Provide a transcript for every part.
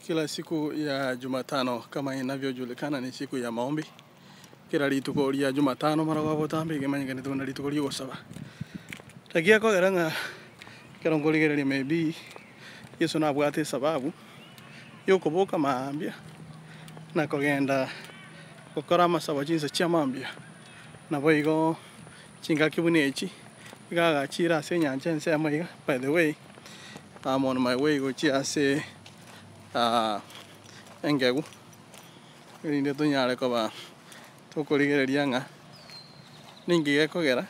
Kila siku ya Jumatano kama inavyojulikana ni siku ya maombi. Kera rituko ria Jumatano maragoba botambe iga emanyekanete buna rituko ri'ogosaba. Naki gekogera ng'a ekero nkorigereria maybe Yeso nabwate esababu yokoboka maambia na kogenda gokora amasabo chinsa chia mambia. Naboigo chingaki buna echi, iga agachire ase enyancha ensemo iga, by the way, I'm on my way gochia ase engegu, erinde tonyare koba tokorigereria ng'a ninki gekogera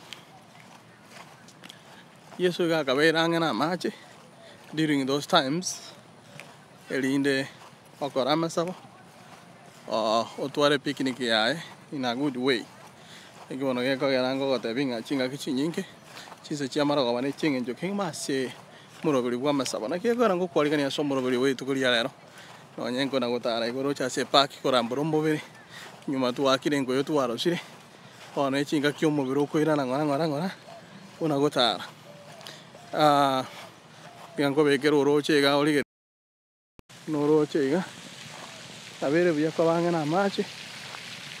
Yeso iga akabeire ang'e na amache during those times, erinde okore amasabo, otware epicnic yaye in a good way. Eki bono gekogera ngogotebia ng'a chingaki chinyinge, chinsa chia amarogoba ne chieng'encho kegima ase omoroberi bw'amasabo. Naki gekogera ngokwarigania ase omoroberi bwe rituko ria rero, nonye nkona gotara igoro gocha ase epark korambora omobere, nyuma twakire enkoyo twarosire, bono ne chingaki omobere okoirana ng'ora ng'ora ng'ora buna gotara. Nigo nkobekera oroche iga origererie. Norooche iga, nabo ere buya koba ang'e namache,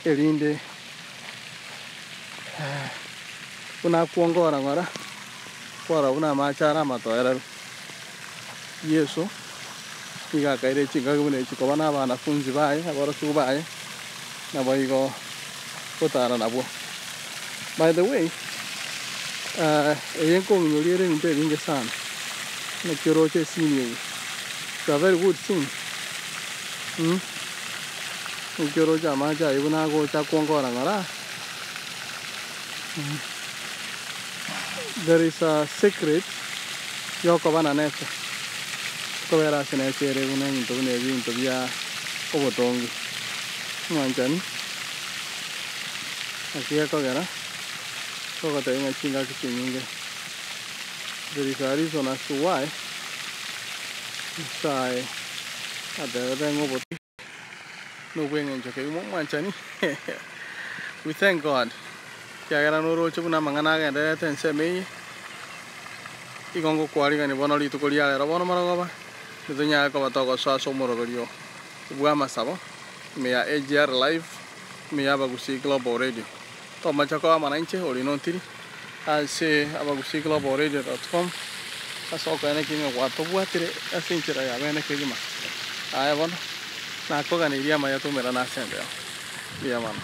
erinde buna akwongora ng'ora, kwarora buna amache are amatoereru. Yeso nigo akaire chingaki buna echi koba na abanafunzi baye, aborokigwa baye, naboigo gotara nabwo. By the way, eye nkong'inyoria ere ebinto ebinge sana, naki oroche esini eye, it's a very good scene mh, naki oroche amache aywo buna agocha akwongora ng'ora mh, there is a secret yokoba na nature, okobera ase nature ere buna ebinto buna ebi ebinto bia obotongi, omwanchani. Naki gekogera togotebia ng'a chingaki chinyinge there is a reason as to why Nyasaye atebete ng'a obotuko nobweng'encho kegima omwanchani we thank God ekiagera noroche buna amang'ana agendererete ensemo eye igo ngokwarigania bono rituko ria rero bono marogoba nitonyare koba togosoa ase omoroberio bw'amasabo ime ya AGR live. Ime y'Abagusii Global Radio. Tomacha koba amo nainche ore Inontiri ase abagusiiglobalradio dot com ase okoeneki ng'a gwatobwatire ase enchera ya bene kegima. Aye bono nakoganeirie amaya tomerane ase embeo. Mbuya mono.